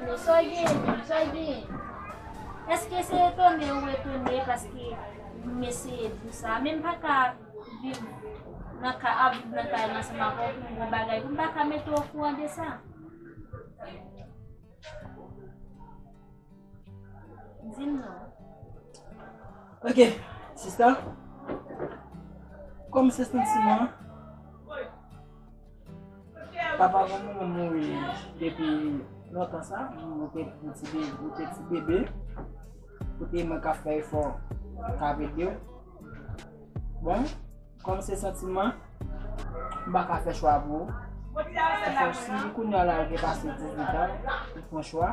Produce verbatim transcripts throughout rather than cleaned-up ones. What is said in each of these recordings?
Sa w gen, sa w gen. Èske se etone ou etone paske m eseye di w sa? Men m pa ka viv nan ka, ap viv nan kay la ansanm avè w pou m gon bagay pou m pa ka mete w okouran de sa. Di m non. Ok, sista. Kòm se santiman, papa gon moun mouri depi lontan sa, ou te, ou ti be-, ou te ti bebe, ou te mwen k ap fè efò k ap ede w. Bon, kòm se santiman, m pa ka fè chwa pou ou. Paske si kounye a la ou te pase dizuit an, ou fè yon chwa,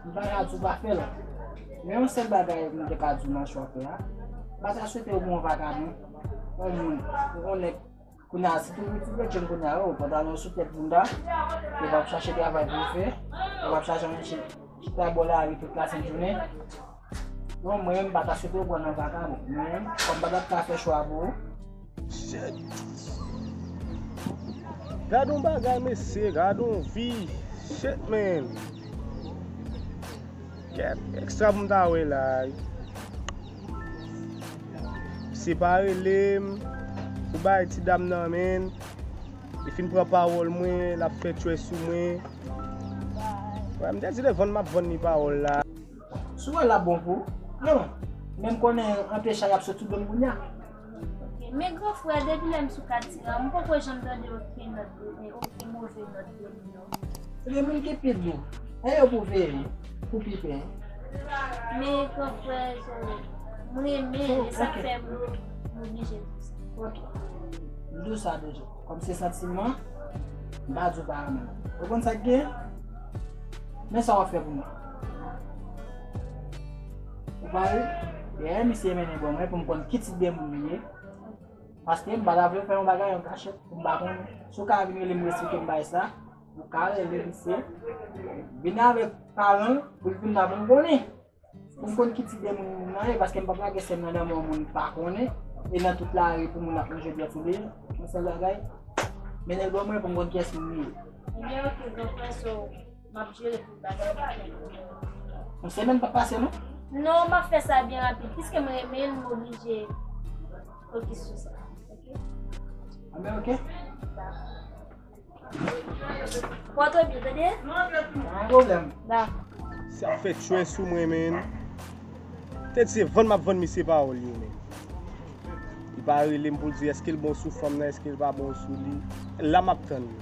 m pa ka di w pa fè l. Men yon sèl bagay m te ka di w nan chwa w fè a, m pa ta swete w pou yon vagabon, yon moun, yon nèg. Kounye a, si tou ti bredjenn kounye a, yo, pantalon sou tèt bounda, yo p ap chache travay pou yo fè, yo p ap chache yon chita bò lari tout lasent jounen. Bon, mwen menm, m pa ta swete w pran nan vagabon. Men, kòm m pa t ap ka fè chwa pou ou. Shit. Gad yon bagay, mesye, gad yon vi. Shit, man. Kèt, ekstra pou m ta wè la. Misye pa rele m pou bay ti dam nan, men. Li fin pran pawòl mwen, l ap fè tchwè sou mwen. Wè, m te di devan m ap vann li pawòl la. Si w wè l ap bon pou ou, non. Men m konnen anpil chay ap sot sou do m kounye a. Ok, men gran frè, depi lè m sou katye a, m poko janm tande okenn nòt de, okenn move nòt de li, non. Ebyen, moun ki pi dou, e yo pou veye, pou pi pè. Men gran frè, so, m renmen, e sa k fè m, m oblije di sa. Ok. M di w sa deja. Kòm se santiman, m pa di w pa renmen l. Ou konn sa k gen? Men sa w ap fè pou mwen. Ou pare? Dèyè misye mennen bò mwen pou m konn ki tip de moun li ye. Paske m pa ta vle fè yon bagay an kachèt pou m pa konnen. Si w ka vin rele m, m esplike m bagay sa, ou ka rele misye. Vin avèk paran l pou l vin la pou m konnen. Pou m konn ki tip de moun moun nan ye, paske m p ap lage sè m nan nan men yon moun m pa konnen, e nan tout lari pou moun ap manje dwèt sou li, yon sèl bagay, mennen l ban mwen pou m konn kiyès moun li ye. Ebyen, ok, gran frè, so, m ap jere tout bagay. Yon semèn p ap pase, non? Non, m ap fè sa byen rapid. Piske m renmen l, m oblije fokis sou sa. Ok? Anben, ok. Dakò. Pòte byen, tande? Pa gen pwoblèm. Dakò. Misye ap fè tchwè sou mwen, men. Tèt se vann m ap vann misye pawòl yo, men. Li pa rele m pou l di èske l bon sou fanm nan, èske l pa bon sou li. La m ap tann li.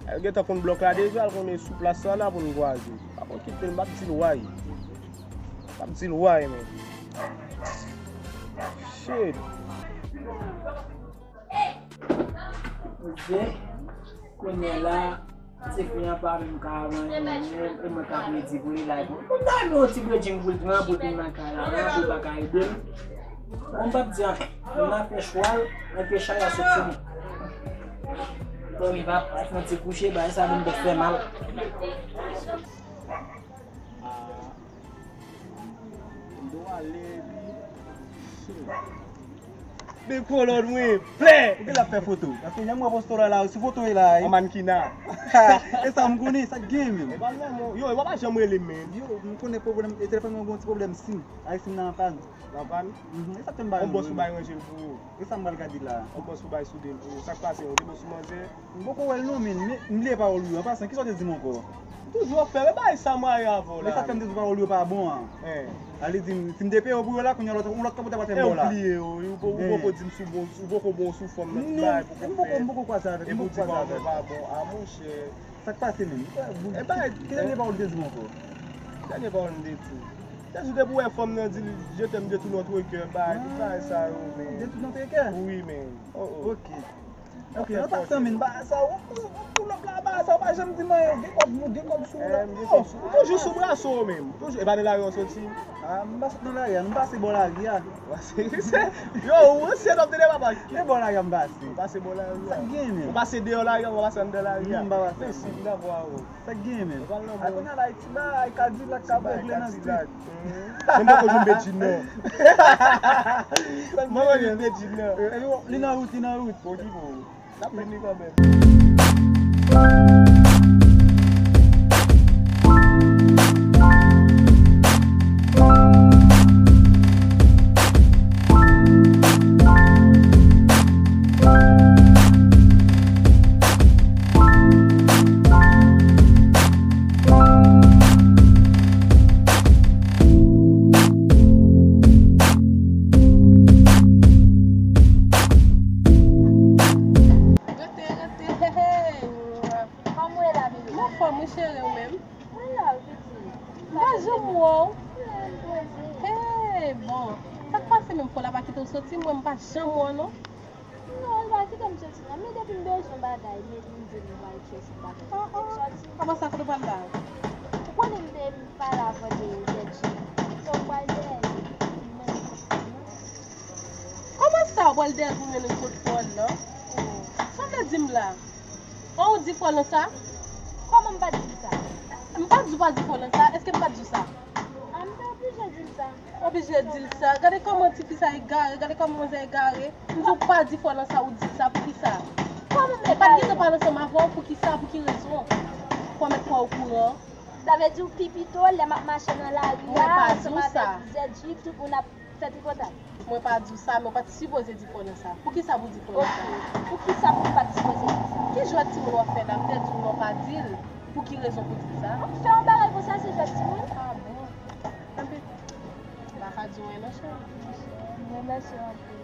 L gentan konn blòk la deja, l konnen sou plas la, la pou n kwaze. Pa konn kite l, m ap di l way. M ap di l way, men. Shit. Ebyen, kounye a la, tifi an pa menm ka manje menm, e mwen k ap redi pou li la. Mwen ta renmen yon ti bredjenn pou l pran, pou l vin nan kay la, pou l pa ka ede m. Bon, m p ap di anyen. Moun nan fè chwa l, anpil chay ap sot sou li. Bon, li pa fè yon ti kouche, bagay sa vin bèk fè mal. M dwe ale, epi. Men kolòn mwen plè! Ou genlè ap fè foto. Paske jan m wè postola la, sou foto e la, wi. An mannkina. E sa m konnen, sa k gen menm. E pa l menm, yo, e pa janm rele m, men. Yo, m konnen pwoblèm, e telefòn mwen gen yon ti pwoblèm sim. Ay sim nan anpàn. Nan anpàn? Mhm, e sa k fè m pa janm rele m. On bòs ou bay ranje l pou ou. E sa m pral gade la. On bòs ou bay soude l pou ou. Sa k pase, ou te bon sou manzè? M poko wè l non, men, men, m bliye pawòl ou yo. An pasan, kisa w te di m ankò? M toujou ap fè, men bagay sa m rayi avè w la. Men sa fè m te di w pawòl yo pa bon an. Sa vle di, si m te peye w pou yo la, kounye a lòt, yon lòt kòb ou ta pral fè m ba w la. E w bliye yo, wi, ou po-, ou poko di m si w bon, ou poko bon sou fanm nan, tout bagay poko fè. Non, m poko, m poko kwaze avèk, m poko kwaze avèk. E pou di pawòl yo pa bon, a monchè. Sa k pase menm? E bagay, ki dènye pawòl ou te di m ankò? Ki dènye pawòl m te di w? Te di w depi w wè fanm nan di l, je t'aime de tout notre cœur, bagay, tout bagay sa yo, men. De tout notre cœur? Wi, men. Oh, oh. Ok. Ok, an pasan, men, bagay sa, ou, ou, ou, ou lòk la, bagay sa, ou pa janm di m anyen, gen kòb, gen kòb sou ou la. Eh, m gen kòb sou, ou toujou sou braso w menm. Toujou, e pa nan lari a w soti? Ah, m pa sot nan lari a, m pase bò lari a. Yo, ou ansyen, w ap tande papa. E bò lari a m pase. Ou pase bò lari a. Sa k gen menm? Ou pase deyò lari a, ou pa pase anndan lari a. Non, m pa pase anndan. Mèsi, m dakò avè w. Sa k gen menm? A kounye a la, e ti bagay, Kadilak k ap regle nan street. Men m poko jwenn Bedjine non. M poko jwenn Bedjine non. Li nan wout, li nan wout. Bon, ki bon. N ap vin li kanmenm. Cheri, ou menm? Mwen la, pitit. M pa janm wè w. Mwen poze. Hey, bon. Sa k pase menm, fò la pa kite w soti, mwen m pa janm wè w non. Non, li pa kite m soti non. Men depi m bezwen bagay, men m di m pral chèche bagay. Ah, ah. Kòman sa, kote w pral la? Ou konnen m te pale avè w de, de Jim. So, m pral dèyè li. Kòman sa, w pral dèyè l pou mennen l kot Paul lan? Sa w vle di m la? An, ou di Paul lan sa? Kòman m pa di l sa? M pa di w pa di Paul lan sa. Èske m pa di w sa? A, m te oblije di l sa. Oblije di l sa. Gade kòman tifi sa egare, gade kòman manzè egare. M di w pa di Paul lan sa, ou di l sa, poukisa? Kòman m egare? Li pa t gentan pale ansanm avè w, poukisa, pou ki rezon? Fò w mèt fè w okouran. Sa vle di w pi pito lè m ap mache nan lari a, ansanm avèk Zedrick, tout moun ap fè tripotay. Mwen pa di w sa, men w pa t sipoze di Paul lan sa. Poukisa pou w di Paul lan sa? Ok. Poukisa pou m pa t sipoze di sa? Ki jwèt timoun w ap fè la? M te di w non pa di l. Pou ki rezon pou w di sa? Fè yon bagay konsa se jwèt timoun? Ah bon. Anpil. M pa ka di w anyen non, cheri. M remèsye w anpil.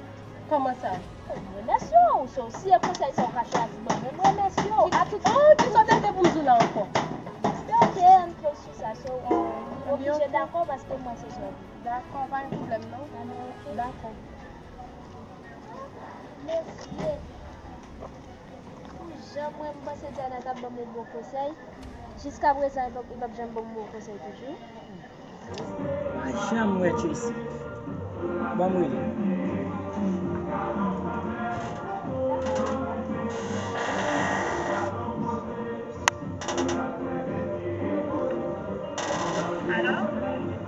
Kòman sa? M remèsye w. So, si e konsèy sa w ka chwazi ban mwen, m remèsye w. A tout. Oh, kisa w te gen pou m di w la ankò? Mwen te antre sou sa, so, ou oblije dakò paske mwen se sè ou. Dakò, pa gen pwoblèm non. Dakò. Mesye, pou jan mwen, m panse Diana t ap ban m yon bon konsèy. Jiskaprezan, li p ap, li p ap janm ban m bon konsèy toujou. Pa janm wè Tracy. Ban m rele. Alo?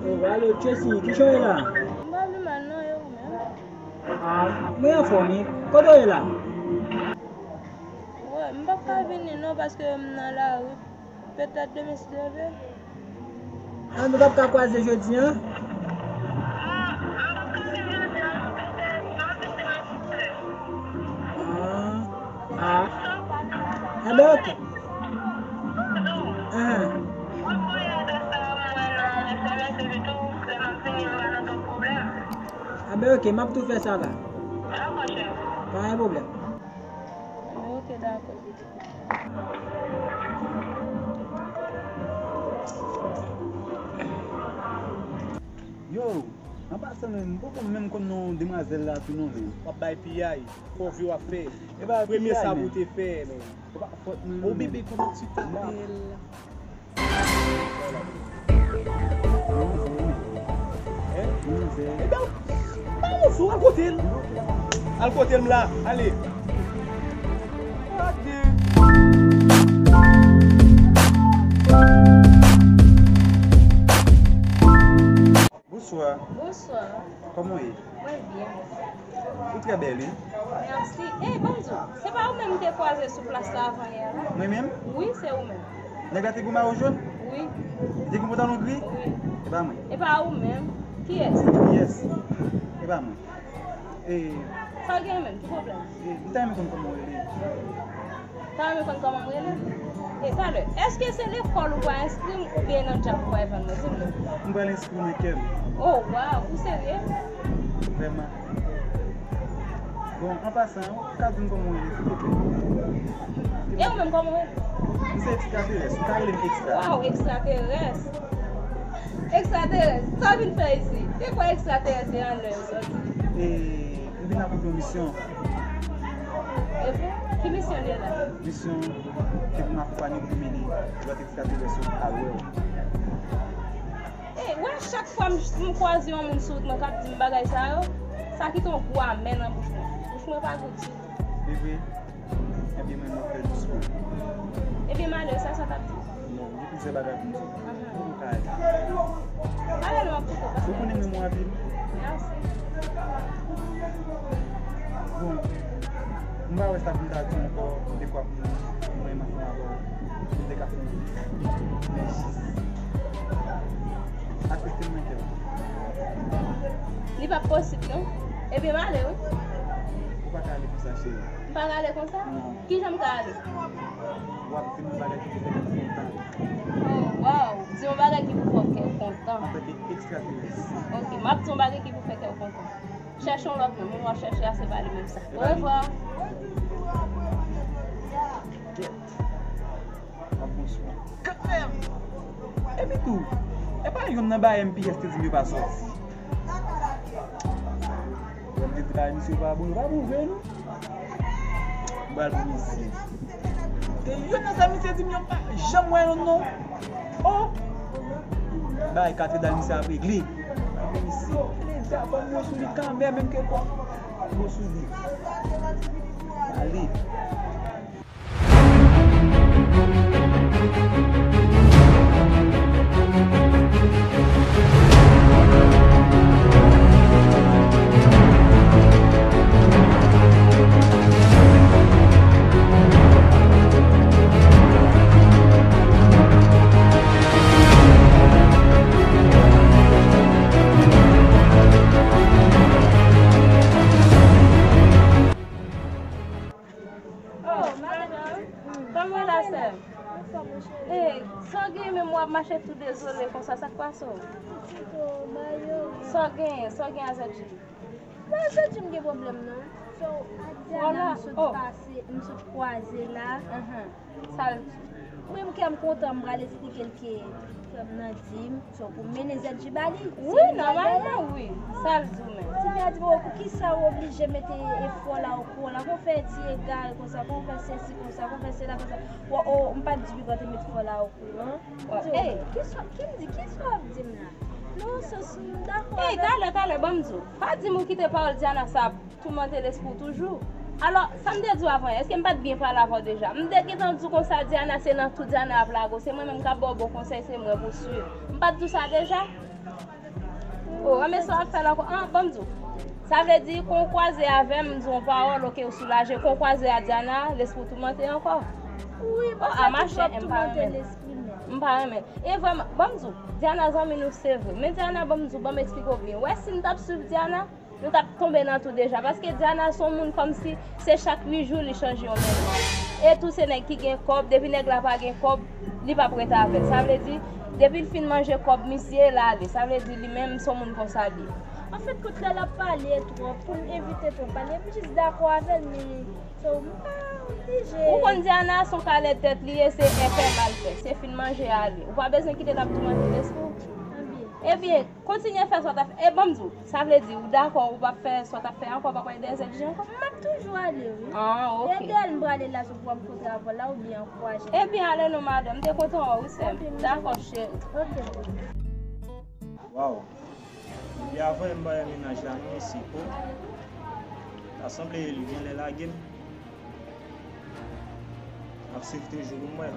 Oh, alo, Tracy, kijan w ye la? M pa pi mal non, e ou menm? Ah, mwen anfòm wi. Kote w ye la? Wè, m p ap ka vini non, paske m nan lari. Petèt demen si Dye vle. Ah, nou p ap ka kwaze jodi an? Ah, ah. Enben, oke. Ah. Enben, oke, m ap tou fè sa la. Pa gen pwoblèm. Ok, dakò. Yo, an pasan menm, m poko menm konn non demwazèl la tou non, men. W ap bay piyay, fò vye w ap fè. E pa piyay, men. Premye sa pou w te fè, men. Se pa fòt mwen non, men. Oh bébé, comment tu t'appelles? Hein? Ebyen, pa yon sou, al kote l. Al kote m la, ale. Bonswa. Bonswa. Kòman w ye? Mwen byen. Ou trè bèl, wi. Mèsi. Ey, ban m di w, se pa ou menm m te kwaze sou plas la avan yè a la? Mwen menm? Wi, se ou menm. Nèg la te gen yon mayo jòn? Wi. Li te gen pantalon gri? Wi. E pa mwen. E pa ou menm? Kiyès? Kiyès? E pa mwen. E sa w gen menm? Ki pwoblèm? E, m ta renmen konn kòman w rele. Ta renmen konn kòman m rele? E talè, èske se lekòl ou pral enskri m oubyen nan djab ou pral jwenn mwen? Di m non. M pral enskri w nan kè m. Oh, waw, ou serye? Vrèman. Bon, an pasan, ou ka di m kòman w rele, silvouplè? E ou menm, kòman w rele? M se Extraterès, ou ka rele m Extra. Waw, Extraterès! Extraterès, sa w vin fè isi? Se kwa Extraterès se anndan yo sòti? E, m vin akoute yon misyon. Epi, ki misyon li ye la? Misyon, se pou m akonpanye w pou mennen lòt Extraterès yo al wè w. E, wè, chak fwa m, m kwaze yon moun sou wout mwen k ap di m bagay sa yo, sa kite yon gou amè nan bouch mwen. Bouch mwen pa gou ditou. Se vre? Ebyen, mwen, m ap fè diskou. Ebyen, malè, sa, sa t ap di? Non, gen plizyè bagay pou m di. Ahan. Ou ka ale. Pale non, m ap koute w, pase. Ou konnen m renmen w anpil. Mèsi. Bon, m pa wè sa pou m ta di w ankò, dekwa pou mwen, mwen menm ansanm avè w, nou te ka fè yon vi. Men jis aksepte m nan kè w. Li p ap posib, non. Ebyen, m ale, wi. Ou pa ka ale konsa, cheri. M pa ka ale konsa? Non. Kijan m ka ale? W ap di m yon bagay ki pou fè kè w kontan. Oh, waw! Di yon bagay ki pou fè kè w kontan. Antanke ekstraterès. Ok, m ap di yon bagay ki pou fè kè w kontan. Chèche yon lòt moun, moun w ap chèche a, se pa li menm sa. Orevwa. Kèt. W ap bon sou. E pa yonn nan bagay M P S te di m yo pa sòti. Yo te di bagay misye yo pa bon, yo pa bon vre non. M pral pou misye. Te yonn nan sa misye di m yo pa janm wè yonn non. Oh! Bagay katedral misye ap regle. Misye, leve a ban m yo sou li kanmenm, menm ke kò. Yo sou li. Ale. Oh, madanm, kòman w la, sè? Ey, sa w gen menm w ap mache tou dezole konsa, sa k pase w? Sa w gen, sa w gen a Zedji? Mwen, Zedji, m gen pwoblèm non. So, Adiana, m sot pase, m sot kwaze la. Sa l di? Mwen, m kè m kontan, m pral eksplike l ke frè m nan di m, so pou m mennen Zedji ba li. Wi, nòmalman, wi. Sa l di w menm? Ti fi a di m, oh, poukisa w oblije mete e frè w la okouran la? Kon fè ti egare konsa, kon fè sesi konsa, kon fè sela konsa. Bon, oh, m pa t di piga w te met frè w la okouran. Ey, kisa, ki m di, kisa w ap di m la? Non, sos, m dakò avè w. Ey, talè, talè, ban m di w. Pa di m ou kite pawòl Diana sa ap toumante lespri w toujou. Alò, sa m te di w avan, èske m pa t byen pale avè w deja? M te gentan di w konsa, Diana, se nan tou Diana ap lage w. Se mwen menm k ap ba w bon konsèy, se mwen pou swiv. M pa t di w sa deja? Oh, anben sa w ap fè la ankò? An, ban m di w. Sa vle di, kon w kwaze avè m, m di w yon pawòl, oke, ou soulaje. Kon w kwaze a Diana, lespri w toumante ankò. Wi, oh, a mache, m pa renmen. M pa renmen. E vrèman, ban m di w, Diana zanmi nou se vre. Men Diana, ban m di w, ban m eksplike w byen. Ou wè, si m t ap swiv Diana, nou t ap tonbe nan tou deja. Paske Diana se yon moun kòmsi se chak uit jou li chanje yon menaj. E tou se nèg ki gen kòb, depi nèg la pa gen kòb, li p ap ret avè l. Sa vle di, depi l fin manje kòb misye, l ale. Sa vle di li menm se yon moun konsa li ye. Anfèt, kot lè l ap pale twòp, pou m evite twòp pale, m jis dakò avè l, men so, m pa oblije. Ou konn Diana se yon kalè tèt li ye, se fè mal fè, se fin manje ale. Ou pa bezwen kite l ap toumante lespri w. Ebyen, kontinye fè sa w t ap fè. E ban m di w, sa vle di ou dakò ou p ap fè sa w t ap fè ankò, w p ap ale dèyè Zedji ankò? M ap toujou ale, wi. Ah, ok. E dèyè l m prale la, se pou m kontre avè w la oubyen ankouraje l? Ebyen, ale non, madanm. M te kontan wè w, wi, sè m. Dakò, cheri. Ok. Waw. Depi avan m pa wè mennaj la non, mesye, oh. Ta sanble li genlè lage m. M ap swiv toujou pou m wè.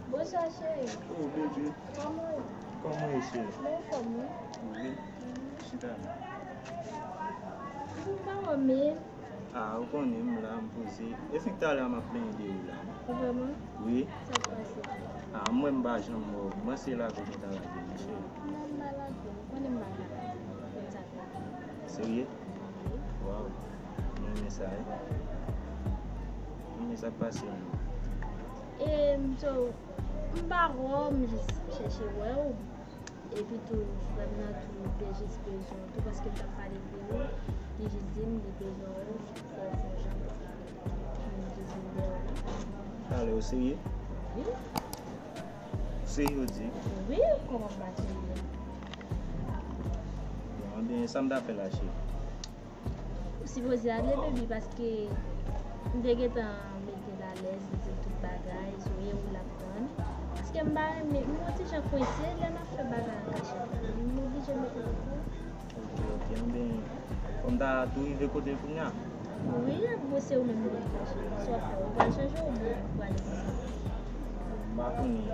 Bonswa, cheri. Oh, baby. Kòman w ye? Kòman w ye, cheri? Mwen anfòm, wi. Wi. Chita la. M pa wè w menm. Ah, ou konnen m la, m poze. E fik talè a m ap plenyen de ou la. Vrèman? Wi. Sa k pase? Ah, mwen m pa janm wè w. Mwen se lage w gentan lage m, cheri. Non, m pa lage w. Ou konnen m pa ka lage w. Konn sa k pase. Serye? Waw. Mwen renmen sa, wi. Mwen renmen sa k pase, wi. E, m so, m pa wè w, m jis chèche wè w. Epi tou, frè m nan tou, te jis bezwen w tou, paske m t ap pale de ou, li jis di m li bezwen w, fò w fè jan pou m jis vin wè w. Talè, ou serye? Wi. Ou serye, ou di? Wi, kòman m pa serye? Bon, anben, sa m ta fè la, cheri? Ou sipoze ale, baby, paske m te gentan mete l alèz, li di m tout bagay, so e ou l ap tann. Paske m pa renmen, m yon ti jan kwense lè m ap fè bagay an kachèt la. M oblije mete l okouran. Ok, ok, anben, fò m ta tou rive kote l kounye a. Wi, bon, se ou menm ki gen kachèt. Sa w ap fè? Ou pral chanje oubyen ou pral rete? M pa konnen.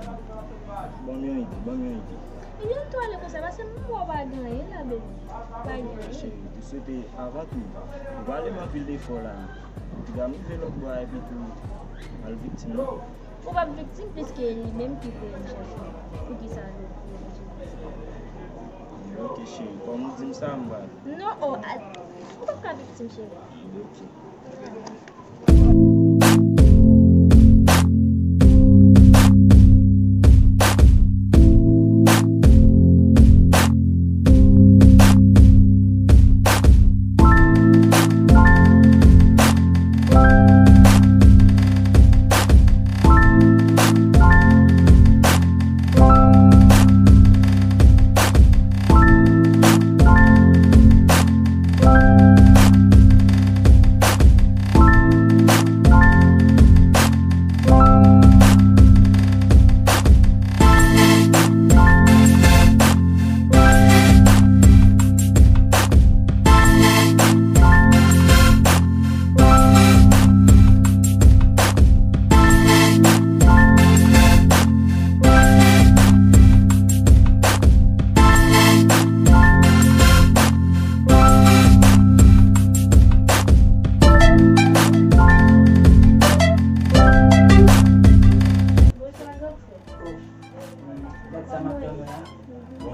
Ban m yon ide, ban m yon ide. Ebyen, tou ale konsa, paske m wè w pa gen anyen la, baby. Pa gen anyen. Cheri, m swete, avan tou, ou pa leve anpil efò la. Piga m rive lòt bò a, epi tou, m al viktim, non? Ou p ap viktim, piske li menm ki voye m chèche w. Poukisa l voye m chèche w? Ok, cheri, kòm ou di m sa, m pral. Non, oh, a, ou p ap ka viktim, cheri. Ok.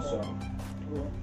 sèlman.